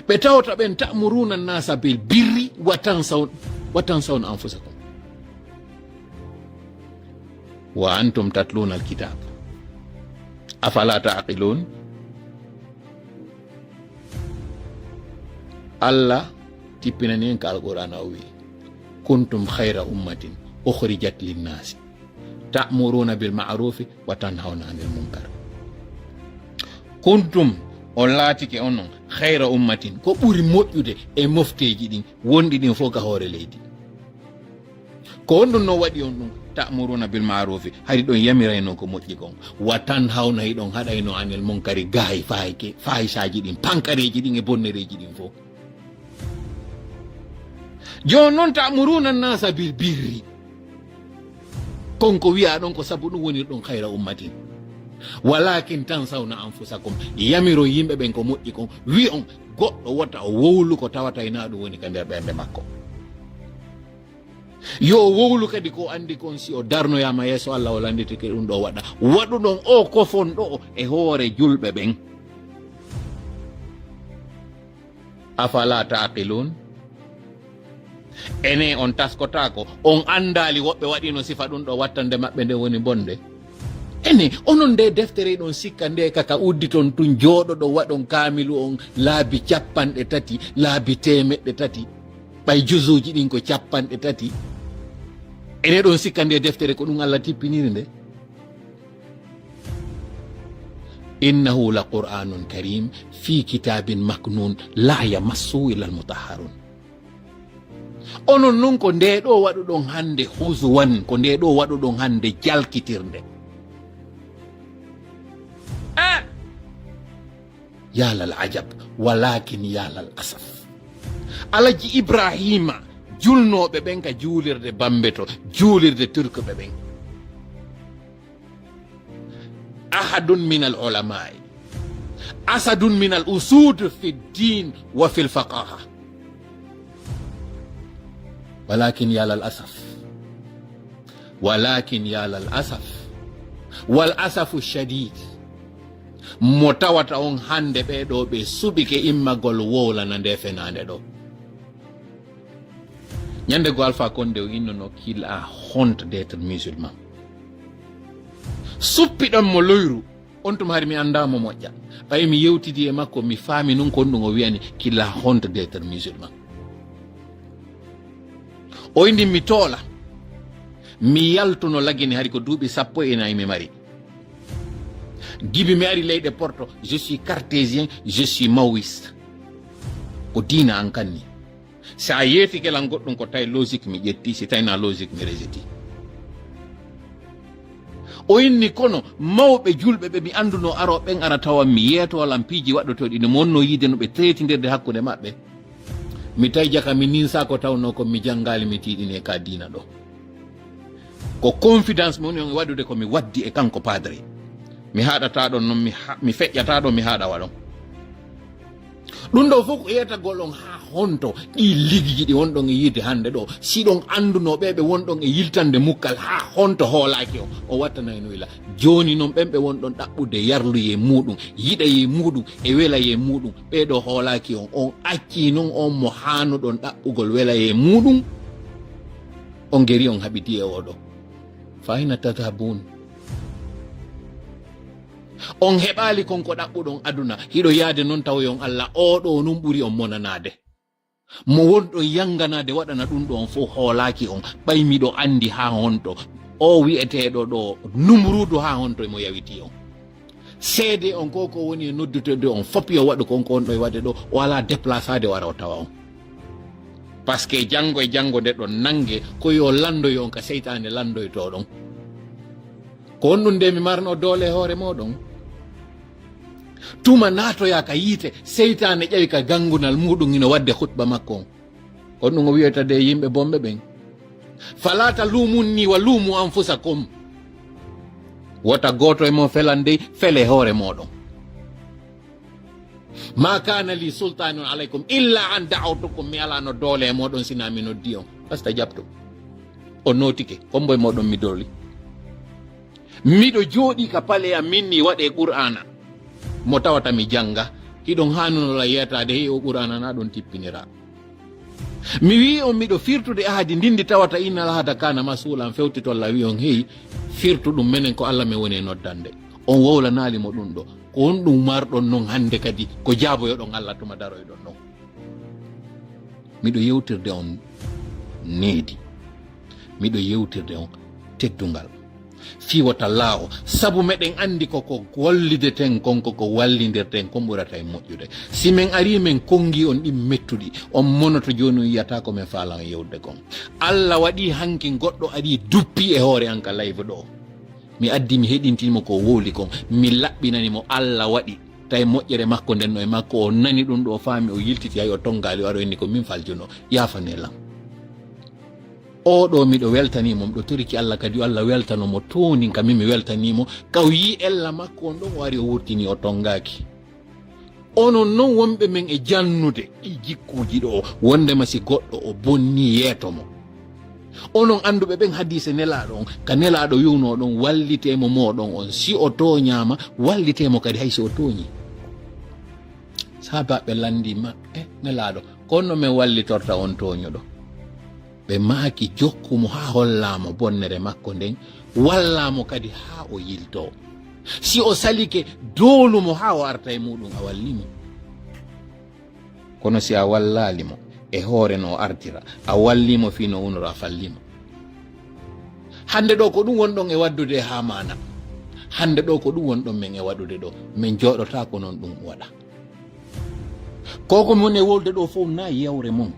Ɓe tawata ɓen ta'muruna nasa bil birri wa tansaw-, wa tansawna anfusakum. Wa antum tatluna al kitab. Afala ta'qilun? Allah tippinani en ka Alqur'aana o wi'i, "Kuntum khayra ummatin ukhrijat linnasi." Ta'muruna bil ma'rufi wa tanhawna anil munkar. Kuntum, on laatike onon, khayra ummatin, ko ɓuri moƴƴude e mofteeji ɗin, wonɗi ɗin fof ka hoore leydi. Ko honɗum non waɗi on ɗum? Ta'muruna bil ma'rufi, hari ɗon yamirayno ko moƴƴi kon. Wa tanhawna, hiɗon haɗayno anil munkari, gaay faayke, fahisaaji ɗin, pankareeji ɗin e bonnereeji ɗin fof. Jooni non ta'muruna nasa bil birri. Kon ko wi'a ɗon ko sabu ɗum wonirɗon khayra ummatin. Walakin tansawna anfusakum. Yamiron yimɓe ɓen ko moƴƴi kon. Wi'on goɗɗo wota o wowlu ko tawata ina ɗum woni ka nder ɓernde makko. Yo o wowlu kadi ko o andi kon si o darnoyama yeeso Allah o landitike ɗum ɗo waɗa. Waɗuɗon o kofon ɗo e hoore julɓe ɓen. Afala taqilun? Ene on taskotaako, on andaali woɓɓe waɗino sifa ɗum ɗo wattande maɓɓe nde woni bonde? Ene, onon nde deftere ɗon sikka nde kaka udditon tun jooɗoɗo waɗon kaamilu on laabi capanɗe tati, laabi teemeɗɗe tati, ɓay juzuuji ɗin ko capanɗe tati. Ene ɗon sikka nde deftere ko ɗum Allah tippiniri nde? Innahu la qur'anun karim fi kitabin maknun la yamassuhu illa al mutahharun. Onon non ko nde ɗo waɗuɗon hande huzuwan, ko nde ɗo waɗuɗon hande jalkitirde. Ah! Ya lal ajab, walakin ya lal asaf. Alaji Ibrahima, julnooɓe ɓen ka juulirde Bambe to, juulirde Turkɓe ɓen. Ahadun min al ulamai, asadun min al usud fi ddin wa fi lfaqaha. Walakin ya lal asaf. Walakin ya lal asaf. Wal asafu shadid. Mo tawata on hande ɓe ɗo ɓe suɓike immagol wowlana nde fenande ɗo. Ñande go Alpha Condé o innono qu'il a honte d'être musulman. Suppiɗon mo loyru, on tuma hari mi anda mo moƴƴa. Ɓay mi yewtidi e makko, mi faami nun kon ɗum o wi'ani qu'il a honte d'être musulman. O indi mi toola, mi yaltuno Lagine, hari ko duuɓi sappo e nayi mi mari. Gibi mi ari leyɗe Porto, je suis cartésien, je suis maoïste. O diina an kanni. Si a yeetike lan goɗɗum ko tawi logique mi ƴetti, si tawi na logique mi rejeti. O inni kono mawɓe julɓe ɓe mi annduno aro ɓen ara tawa mi yeeto lan piiji waɗɗotooɗi no mo wonno yiide no ɓe traitindirde hakkunde maɓɓe. Mi tawi jaka mi ninsa ko tawno ko mi janngaali mi tiiɗini e ka diina ɗo. Ko confidence mo woni on waɗude ko mi waddi e kanko padre. Mi haɗata ɗon non mi, ha, mi feƴƴata ɗon mi haɗa waɗon. Ɗum ɗo fof ko yeetagol on haa honto ɗi ligiji ɗi wonɗon e yiide hannde ɗo, si ɗon annduno ɓe ɓe wonɗon e yiltande mukkal haa honto hoolaaki on, o wattanayno ila. Jooni noon ɓen ɓe wonɗon ɗaɓɓude yarluye muɗum, yiɗaye muɗum, e welaye muɗum, ɓee ɗo hoolaaki on, on accii noon on mo haanuɗon ɗaɓɓugol welaye muɗum, on geri on haɓidi e oo ɗo. Fa ayna tadhabun? On heɓaali kon ko ɗaɓɓuɗon aduna, hiɗo yaade noon tawoyon Allah, oo ɗo nun ɓuri on monanaade. Mo wonɗon yanganaade waɗana ɗum ɗo on fof hoolaaki on, ɓay miɗo anndi haa honto. O wi'eteeɗo ɗo Numruudu haa honto emo yawitii on. Seede on ko ko woni e noddude on fof yo waɗu kon ko on ɗo e waɗde ɗo, o alaa déplaçaade o ara o tawa on. Parce que janngo e janngo nde ɗon nannge ko yo lanndoyo on ka seytaane lanndoytoo ɗon. Ko on ɗum nde mi marno doole e hoore mooɗon. Tuma naatoya ka yiite, seytaane ƴawi ka ganngunal muɗum ino waɗde khutba makko on. Ko ɗum o wi'ata de yimɓe bonɓe ɓen. Fala talumunni wa lumu anfusakum. Wota gooto e mon felan dey, fele hoore mooɗon. Ma kana li sultanun alaykum illa an da'awtukum, mi alano doole e mooɗon sina mi noddi on. Fastajabtum. O nootike, kombo e mooɗon mi doli. Miɗo jooɗi ka pale am min ni waɗe Qur'aana. Mo tawata mi jannga, hiɗon haanuno la yeetaade, heyi o Qur'aana na ɗon tippinira. Mi wi'i on miɗo firtude ahadi ndin ndi tawata innal ahada kana mas'ulan, fewtitol la wi'i on, heyi, firtu ɗum menen ko Allah men woni e noddande. On wowlanaali mo ɗum ɗo. Ko on ɗum marɗon non hannde kadi, ko jaaboyoɗon Allah tuma daroyɗon non. Miɗo yewtirde on needi. Miɗo yewtirde on teddungal. Fii wota laawo, sabu meɗen anndi ko ko wallideten kon, ko ko wallindirten kon ɓurata en moƴƴude. Si men arii men konngi on ɗin mettuɗi, on monoto jooni on yiyata ko men faalan yewde kon. Allah waɗi hanki goɗɗo arii duppi e hoore an ka live ɗo. Mi addi mi heɗintini mo ko wowli kon, mi laɓɓinani mo Allah waɗi. Tawi moƴƴere makko nden no e makko, o nani ɗum ɗo, o faami, o yiltiti, hay o tongaali, o ari o inni ko min faljuno, yaafane lan. Oo ɗo miɗo weltanii mo, miɗo toriki Allah kadi yo Allah weltano mo, toonin ka min mi weltanii mo, ka o yii ella makko on ɗon, o ari o wurtini, o tongaaki. Onon non wonɓe men e jannude ɗi jikkuuji ɗo, wondema si goɗɗo o bonnii yeeto mo. Onon annduɓe ɓen hadiise Nelaaɗo on, ka Nelaaɗo wi'unoo ɗon, wallitee mo mooɗon on, si o tooñaama, wallitee mo kadi hay si o tooñii. Sahaabaaɓe lanndii ma, e Nelaaɗo, ko honno men wallitorta on tooñuɗo? Ɓe maaki, jokku mo haa hollaa mo bonnere makko nden, wallaa mo kadi haa o yiltoo. Si o salike, doolu mo haa o arta e muuɗum, a wallii mo. Kono si a wallaali mo e hoore no o artira, a wallii mo fii no wonoro, a fallii mo. Hannde ɗo ko ɗum wonɗon e waddude e Haamaana. Hannde ɗo ko ɗum wonɗon men e waɗude ɗo. Men jooɗotaako non ɗum waɗa. Ko ko mon e wolde ɗo fof na yewre mon,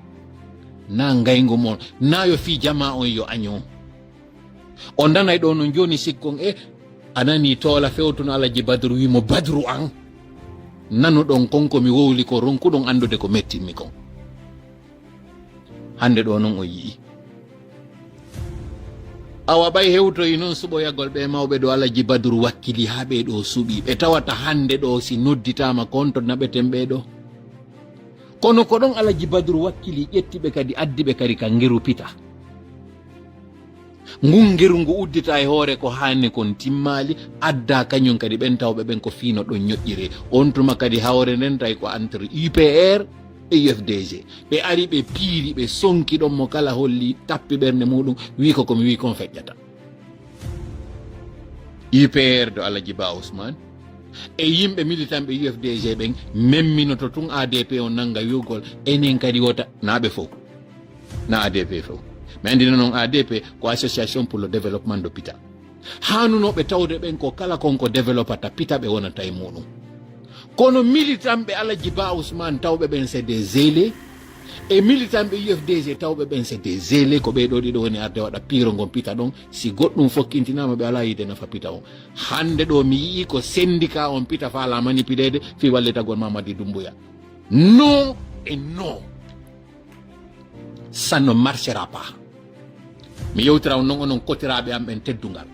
na ngayngu mon, na yo fii jamaa on yo añoo. O nanay ɗo non jooni sikkon e a nani toola fewtuno Alaji Badru wi mo Badru an. Nanuɗon kon ko mi wowli ko ronkuɗon anndude ko mettinmi kon. Hannde ɗo non o yi'i. Awa ɓay hewtoyi non suɓoyagol ɓe mawɓe ɗo Alaji Badru wakkili haa ɓe ɗo suɓi. Ɓe tawata hannde ɗo si nodditaama kon to naɓeten ɓe ɗo. Kono ko ɗon Alaji Badru wakkili ƴetti ɓe kadi addi ɓe kadi ka ngeru pita. Ngun ngeru ngu uddita e hoore ko haani kon timmaali, adda kañum kadi ɓen tawɓe ɓen ko fii no ɗon ñoƴƴiri. On tuma kadi hawre nden tawi ko entre U P R e U F D G. Ɓe ari ɓe piiri, ɓe sonki ɗon mo kala holli tappi ɓernde muɗum, wi ko ko mi wi kon feƴƴata. U P R do Alaji Ba Ousmane e yimɓe militanɓe U F D G ɓen memminoto tun A D P on nanga wi'ugol enen kadi wota na ɓe fow. Na A D P fow. Mi anndina non A D P ko Association pour le Développement de Pita. Haanunooɓe tawde ɓen ko kala kon ko développata Pita ɓe wonata e muɗum. Kono militanɓe Alaji Ba Ousmane tawɓe ɓen, c'est des zélés. E militanɓe U F D G tawɓe ɓen, c'est des zélés. Ko ɓee ɗoo ɗiɗo woni arde waɗa piiro ngon pita ɗon. Si goɗɗum fokkintinaama, ɓe alaa yiide nafa pita on. Hannde ɗoo mi yi'ii ko syndicat on pita faalaa manipuleede fii wallitagol Mamadi Doumbouya. Non et non. Ça ne marchera pas. Mi yewtira on non, onon kotiraaɓe am ɓen teddungal.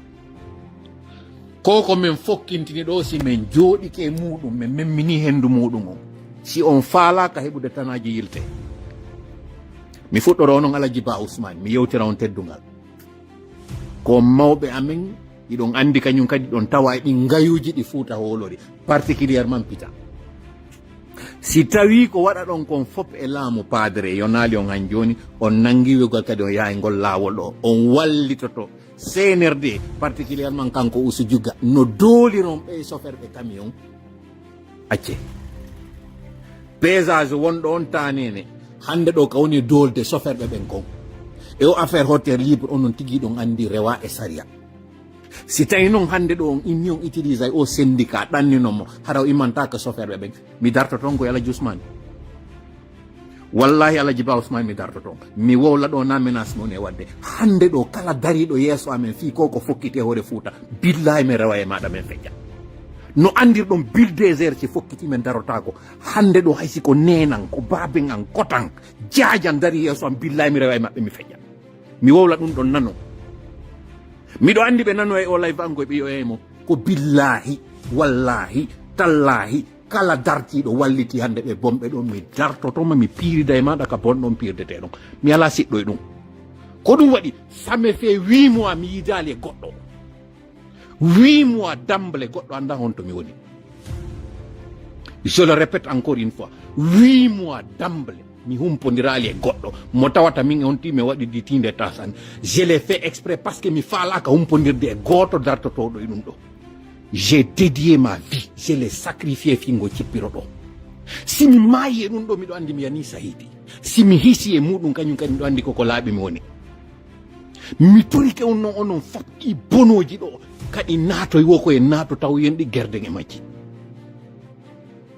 Ko ko men fokkintini ɗoo, si men jooɗike e muuɗum, men memmini henndu muuɗum on, si on faalaaka heɓude tanaaji yilte, mi fuɗɗoro onon Alaji Ba Ousmane, mi yewtira on teddungal. Ko mawɓe amen, hiɗon anndi kañum kadi, ɗon tawa e ɗin ngayuuji ɗi Fuuta hoolori, particulièrement pita. Si tawii ko waɗaɗon kon fof e laamu Padre, yonaali on han jooni, on nanngi wi'ugol kadi on yaha e ngol laawol ɗoo, on wallitoto C N R D, particulièrement kanko Usu Jugga, no dooliron ɓee soferɓe camion. Acce. Pesage wonɗo on taanene, hannde ɗoo ka woni doolde soferɓe ɓen kon. E o affaire hotel libre, onon tigi ɗon anndi rewa e sariya. Si tawi non hannde ɗo on inni on utilisay o syndicat ɗanninon mo, hara o immanta ka soferɓe ɓen, mi dartoto on ko Alaji Ousmane. Wallahi Alaji Ba Ousmane mi dartoto on. Mi wowla ɗo na menace mo ne wadde. Hannde ɗo kala dariɗo yeeso amen fii ko ko fokkiti e hoore Fuuta, billahi men rewa e maɗa men feƴƴa. No andirɗon bulldozer si fokkiti men darotako. Hannde ɗo hay si ko nenan, ko baaben an, kotan, jaajan dari yeeso am, billahi mi rewa e maɓɓe mi feƴƴa. Mi wowla ɗum ɗon nano. Miɗo anndi ɓe nano e o live an koye ɓe yo eymo. Ko billahi, wallahi, tallahi, kala dartiiɗo walliti hannde ɓe bonɓe ɗon, mi dartoto ma, mi piirida e maɗa ka bonɗon piirdete ɗon. Mi alaa siɗɗo e ɗum. Ko ɗum waɗi, ça me fait huit mois mi yiidaali e goɗɗo. Huit mois d'emblée goɗɗo anndaa honto mi woni. Je le répète encore une fois, huit mois d'emblée mi humpondiraali e goɗɗo mo tawata min e on tigi mi waɗi di tinde tasan. Je l'ai fait exprès parce que mi faalaaka humpondirde e gooto dartotooɗo e ɗum ɗo. J'ai dédié ma vie, je l'ai sacrifié fii ngo cippiro ɗo. Si mi maayi e ɗum ɗo, miɗo anndi mi yanii sahiidi. Si mi hisi e muɗum, kañum kadi miɗo anndi koko laaɓi mi woni. Mi torike on non onon fof ɗi bonooji ɗo, kadi naatoy wo ko en naato taw yen ɗi gerden e majji.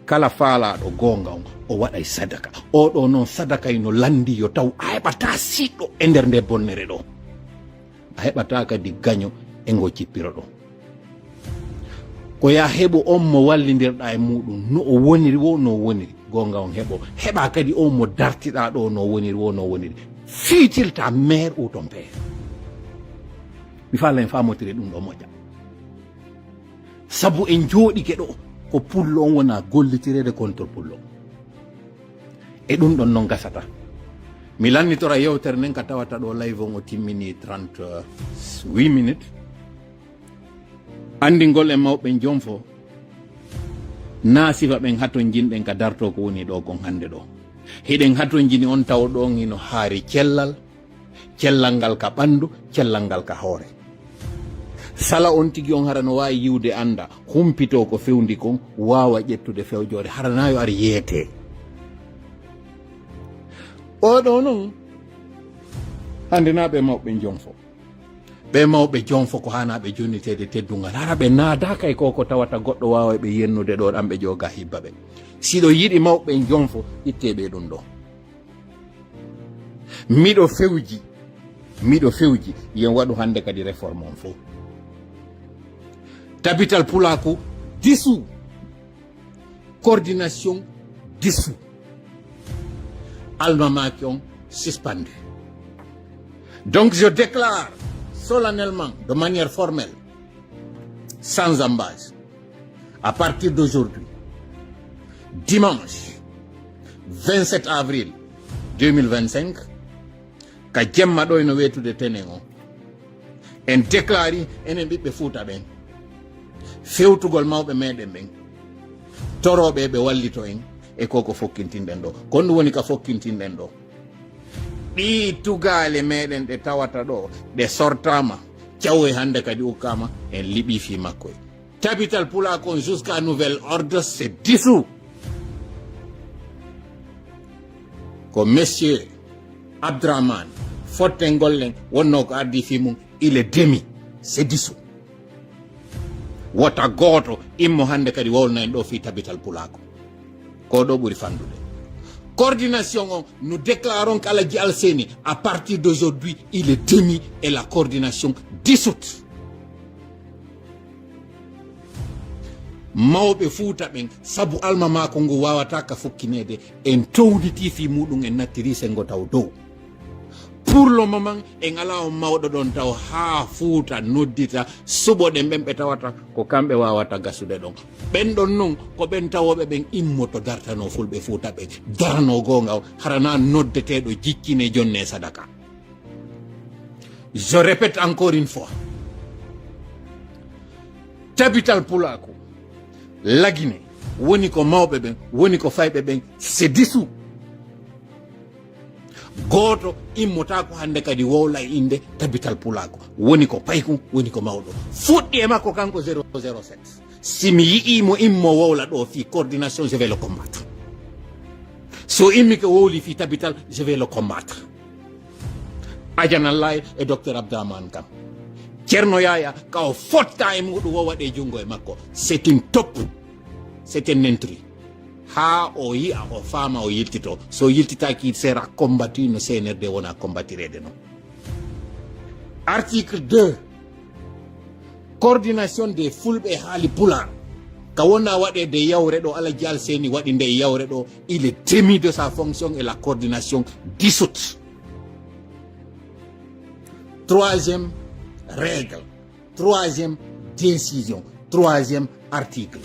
Kala faalaaɗo goonga on, o waɗay sadaka. Oo ɗoo non sadaka ino lanndi yo taw a heɓataa siɗɗo e nder nde bonnere ɗo. A heɓataa kadi gaño e ngo cippiro ɗo. Ko yaa heɓu on mo wallindirɗaa e muuɗum, no o woniri wo, no o woniri. Goonga on heɓo. Heɓa kadi on mo dartiɗaa ɗo, no o woniri wo, no o woniri. Fiitilta maire ou ton père. Mi faala en faamotire ɗum ɗo moƴƴa. Sabu en jooɗike ɗo, ko pullo on wona gollitireede contre pullo. E ɗum ɗon non gasata. Mi lannitora yewtere nden ka tawata ɗo live on o timmini trente-huit minutes. Anndingol e mawɓe jonfo, naa sifa ɓen hatonjinɗen ka darto ko woni ɗo kon hannde ɗo. Hiɗen hatonjini on tawo ɗon hino haari cellal, cellal ngal ka ɓanndu, cellal ngal ka hoore. Sala on tigi on hara no waawi yiwde annda, humpitoo ko fewndi kon, waawa ƴettude fewjoore, hara naa yo ar yeetee. Oo ɗoo non, hannde naa ɓe mawɓe jonfo. Ɓe mawɓe jonfo ko haanaa ɓe jonniteede teddungal. Hara ɓe naadaaka e ko ko tawata goɗɗo waawa ɓe yennude ɗo ɗan ɓe ƴooga hibba ɓe. Siɗo yiɗi mawɓe jonfo, ittee ɓe ɗum ɗo. Miɗo fewji, miɗo fewji, yen waɗu hannde kadi réforme on fof. Tabital Pulaaku dissous. Coordination dissous. Almamaki on suspendu. Donc je déclare solennellement, de manière formelle, sans ambages, à partir d'aujourd'hui, dimanche vingt-sept avril deux mille vingt-cinq, ka jemma ɗo ino weetude tenen on, en déclari enen ɓiɓɓe Fuuta ɓen fewtugol mawɓe meɗen ɓen, torooɓe ɓe wallito en e ko ko fokkintinɗen ɗo. Kon ɗum woni ka fokkintinɗen ɗo. Ɗii tugaale meɗen ɗe tawata ɗo, ɗe sortaama, cawoy hannde kadi ukkaama, en liɓii fii makkoy. Tabital Pulaaku on jusqu'à nouvel ordre, c'est dissous. Ko monsieur Abdraman Fotten Gollen wonno ko ardi fii mum, il est démis, c'est dissous. Wota gooto immo hannde kadi wowlana en ɗo fii tabital pulaaku. Ko ɗo ɓuri fanɗude. Coordination on, nous déclarons qu'Alhaji Alseni, à partir d'aujourd'hui, il est démis et la coordination dissoute. Mawɓe Fuuta ɓen, sabu almamaaku ngu waawataa ka fukkineede, en townitii fii muɗum, en nattirii senngo taw dow. Pour le moment, en alaa on mawɗo ɗon taw haa Fuuta noddita suɓoɗen ɓen ɓe tawata ko kamɓe waawata gasude ɗon. Ɓen ɗon non ko ɓen tawooɓe ɓen immoto dartanoo Fulɓe Fuuta ɓen, daranoo goonga on, hara naa noddeteeɗo jiccine jonne sadaka. Je répète encore une fois, tabital pulaaku, Lagine, woni ko mawɓe ɓen, woni ko fayɓe ɓen, c'est dissous. Gooto immotaako hannde kadi wowla e innde tabital pulaaku. Woni ko paykun, woni ko mawɗo. Fuɗɗi e makko kanko zéro zéro sept. Si mi yi'ii mo immo wowla ɗo fii coordination, je vais le combattre. So immi ko wowli fii tabital, je vais le combattre. Ajanallay e Docteur Abdourahmane Kam. Ceerno Yaya, ka o fotta e muɗum o waɗe junngo e makko. C'est une taupe. C'est un intrus. Haa o yi'a, o faama, o yiltito. So yiltitaaki, il sera combattu no C N R D wona combattireede non. Article deux, coordination des Fulɓe e haali Pulaar. Ka wona waɗeede yawre ɗo, Alhaji Alseni waɗi nde yawre ɗo, il est démis de sa fonction et la coordination dissoute. Troisième règle, troisième décision, troisième article.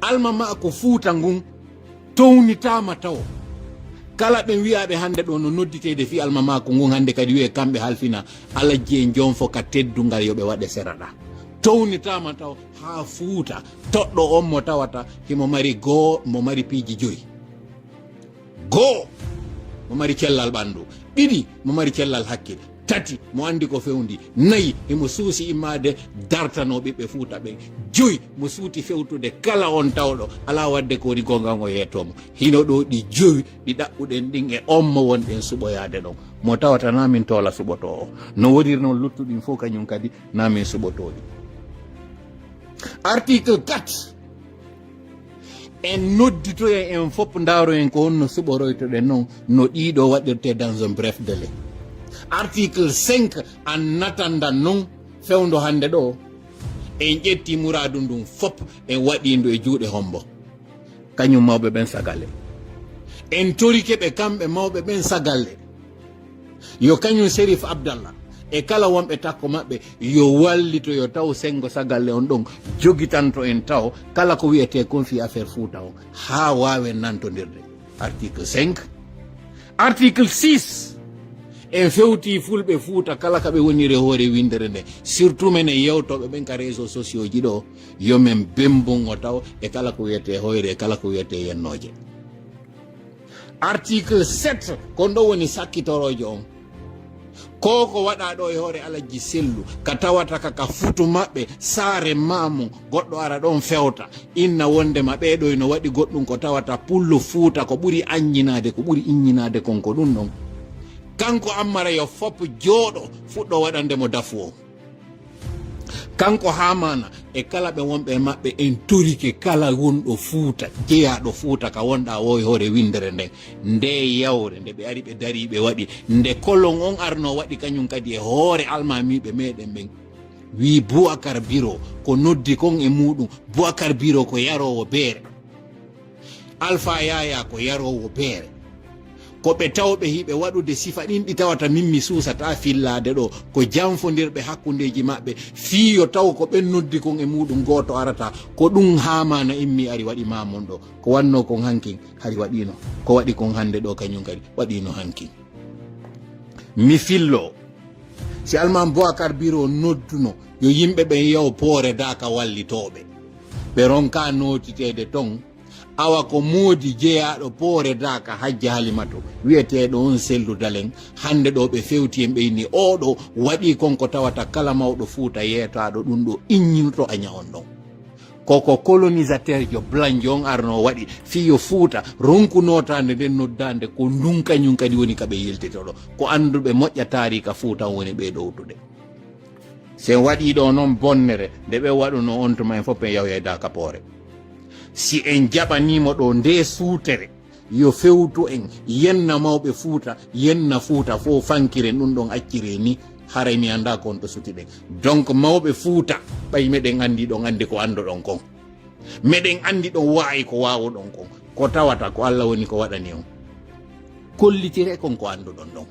Almamaaku Fuuta ngun townitaama tawo. Kala ɓen wi'aaɓe hannde ɗo no nodditeede fii almamaaku ngun, hannde kadi wi'e kamɓe halfina Alhaji en jonfo ka teddungal, yo ɓe waɗe seraɗa. Townitaama tawo haa Fuuta, toɗɗo on mo tawata himo mari goo, mo mari piiji joyi. Goo, mo mari cellal ɓanndu. Ɗiɗi, mo mari cellal hakkil. Tati, mo anndi ko fewndi. Nayi, himo suusi immaade dartanoo ɓiɓɓe Fuuta ɓen. Joyi, mo suuti fewtude kala on tawɗo alaa waɗde ko woni goonga on, o yeetoo mo. Hino ɗo ɗi joyi ɗi ɗaɓɓuɗen ɗin e on mo wonɗen suɓoyaade ɗon. Mo tawata naa min toola suɓotoo o. No woniri non luttuɗin fof, kañum kadi naa min suɓotoo ɗi. Article quatre. En nodditoyen en fof, ndaaroyen ko honno suɓoroytoɗen non, no ɗiɗo waɗirte dans un bref délai. Article cinq, en attendant non, fewndo hannde ɗo, en ƴetti muraadu ndun fof, en waɗi ndu e juuɗe hombo. Kañum mawɓe ɓen sagalle. En torike ɓe kamɓe mawɓe ɓen sagalle. Yo kañum Serif Abdallah e kala wonɓe takko maɓɓe, yo wallito, yo taw senngo sagalle on ɗon jogitanto en taw kala ko wiyetee kon fii affaire Fuuta on, haa waawen nantondirde. Article cinq. Article six, en fewtii Fulɓe Fuuta kala ka ɓe woniri e hoore winndere nde, surtout menen yewtooɓe ɓen ka réseaux sociaux ji ɗo, yo men bemmbun o taw e kala ko wiyetee hoyre, e kala ko wiyetee yennooje. Article sept, ko ɗo woni sakkitoroojo on. Ko ko waɗaa ɗo e hoore Alhaji Sellu, ka tawata ka, ka futu maɓɓe, saare maamu, goɗɗo ara ɗon fewta, inna wondema ɓee ɗo ino waɗi goɗɗum ko tawata pullo Fuuta ko ɓuri aññinaade, ko ɓuri iññinaade kon ko ɗum ɗon. Kanko Ammara yo fop jooɗo, fuɗɗo waɗande mo dafu o. Kanko Haamaana e kala ɓe wonɓe e maɓɓe, en torike kala wonɗo Fuuta, jeyaaɗo Fuuta ka wonɗaa o e hoore winndere nden, nde yawre, nde ɓe ari ɓe darii ɓe waɗi, nde kolon on arno waɗi kañum kadi e hoore almaamiiɓe meɗen ɓen, wii Boubacar Biro ko noddi kon e muɗum, Boubacar Biro ko yaroowo beere. Alfa Yaya ko yaroowo beere. Ko ɓe tawɓe hiɓe waɗude sifa ɗin ɗi tawata min mi suusataa fillaade ɗo, ko janfondirɓe hakkundeeji maɓɓe, fii yo taw ko ɓen noddi kon e muɗum gooto arata, ko ɗum Haamaana immi ari waɗi maamon ɗo. Ko wannoo kon hankin, hari waɗiino. Ko waɗi kon hannde ɗo kañum kadi, waɗiino hankin. Mi filloo, si Almaami Boubacar Biro nodduno, yo yimɓe ɓen yaw Poore Daaka wallitooɓe. Ɓe ronkaa nootiteede ton, awa ko moodi jeyaaɗo Poore Daaka, Hajja Halimatu, wiyeteeɗo on Sellu Dalen, hannde ɗo ɓe fewti en ɓe inni, oo ɗo waɗii kon ko tawata kala mawɗo Fuuta yeetaaɗo ɗum ɗo iññinto aña on ɗon. Ko ko colonisateur jo blanc on arno waɗi, fii yo Fuuta ronku nootaande nden noddaande, ko ndun kañum kadi woni ka ɓe yiltitoɗo. Ko annduɓe moƴƴa taariika Fuuta on woni ɓe ɗowtude. Si en waɗii ɗoo noon bonnere, nde ɓe waɗunoo on tuma, en fof en yahoyay Daaka Poore. Si en jaɓaniimo ɗoo ndee suutere, yo fewtu en, yenna mawɓe Fuuta, yenna Fuuta fof, fankiren ɗum ɗoon, acciree ni, haray mi anndaa ko on to suti-ɗen. Donc, mawɓe Fuuta, ɓay meɗen anndi ɗon anndi ko annduɗon kon. Meɗen anndi ɗon waawi ko waawuɗon kon. Ko tawata ko Alla woni ko waɗani on. Kollitiree kon ko annduɗon ɗon.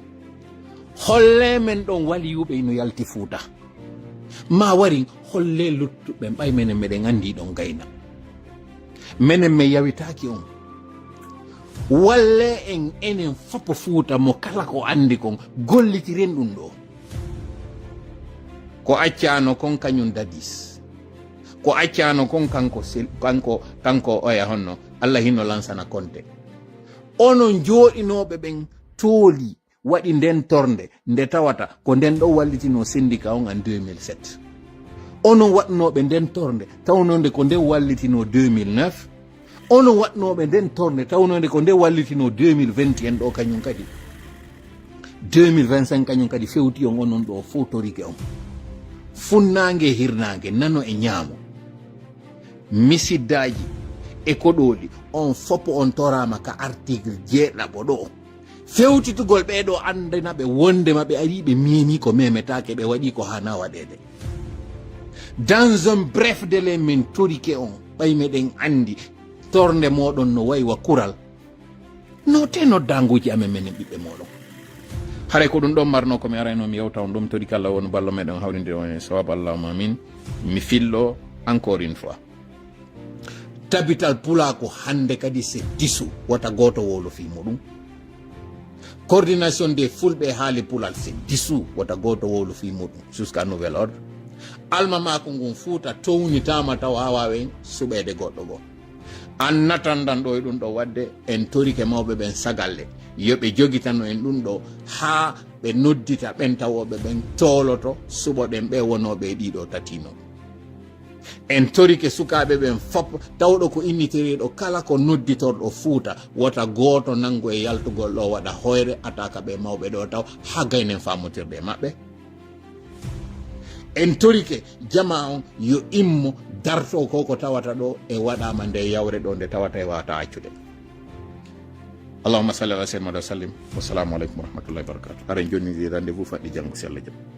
Hollee men ɗon waliyuɓe ino yalti Fuuta. Maa warin, hollee luttuɓe ɓay menen meɗen anndi ɗon gayna. Menen men yawitaaki on. Wallee en enen fof Fuuta mo kala ko anndi kon, gollitiren ɗum ɗoo. Ko accaano kon kañum Dadis. Ko accaano kon kanko Sel-, kanko, kanko oya honno, Alla hinno lansana Konte. Onon jooɗinooɓe ɓen tooli waɗi nden tornde, nde tawata ko nden ɗo wallitinoo syndicat on en deux mille sept. Onon waɗnooɓe nden tornde, tawnoo nde ko nde wallitinoo deux mille neuf. Onon waɗnooɓe nden tornde, tawnoo nde ko nde wallitinoo deux mille vingt et un ɗo kañum kadi. Deux mille vingt-cinq kañum kadi fewti on, onon ɗo fof torike on. Funnaange e hirnaange, nano e ñaamo. Misiddaaji e koɗooli, on fof on toraama ka article jeeɗaɓo ɗo. Fewtitugol ɓee ɗo anndina ɓe wonndema ɓe arii ɓe memi ko memetaake, ɓe waɗii ko haanaa waɗeede. Dans un bref délai, min torike on, ɓay meɗen anndi tornde mooɗon no wayi wa kural. Note noddaanguuji amen menen ɓiɓɓe mooɗon. Haray ko ɗum ɗon marnoo ko mi arayno mi yewta on ɗum, torike Alla wonu ballo meɗen hawrinde on e sawab, Allahumma amin. Mi fillo encore une fois. Tabital Pulaaku hannde kadi c'est dissous, wota gooto wowlo fii muɗum. Coordination des Fulɓe e haali Pulal c'est dissous, wota gooto wowlo fii muɗum, jusqu'à nouvel ordre. Almamaaku ngun Fuuta townitaama tawa a waawen suɓeede goɗɗo goo. An natandan ɗo e ɗum ɗo waɗde, en torike mawɓe ɓen sagalle, yo ɓe jogitano en ɗum ɗo haa ɓe noddita ɓen tawooɓe ɓen tooloto, suɓoɗen ɓe wonooɓe e ɗiɗo tatino. En torike sukaaɓe ɓen fop, tawɗo ko innitoriiɗo kala ko nodditorɗo Fuuta, wota gooto nanngu e yaltugol ɗo waɗa hoyre, attaque ɓe mawɓe ɗo taw, haa gaynen faamotirde e maɓɓe. En torike jamaa on yo immo, darto ko ko tawata ɗo e waɗaama nde yawre ɗo nde tawata e wata accude. Allahumma salli ala sayyidina Muhammad wa sallim. Wassalamu aleykum wa rahmatullahi wa barakatuh. Haren jonni rendez-vous faɗɗi janngo, si Allah jaɓi.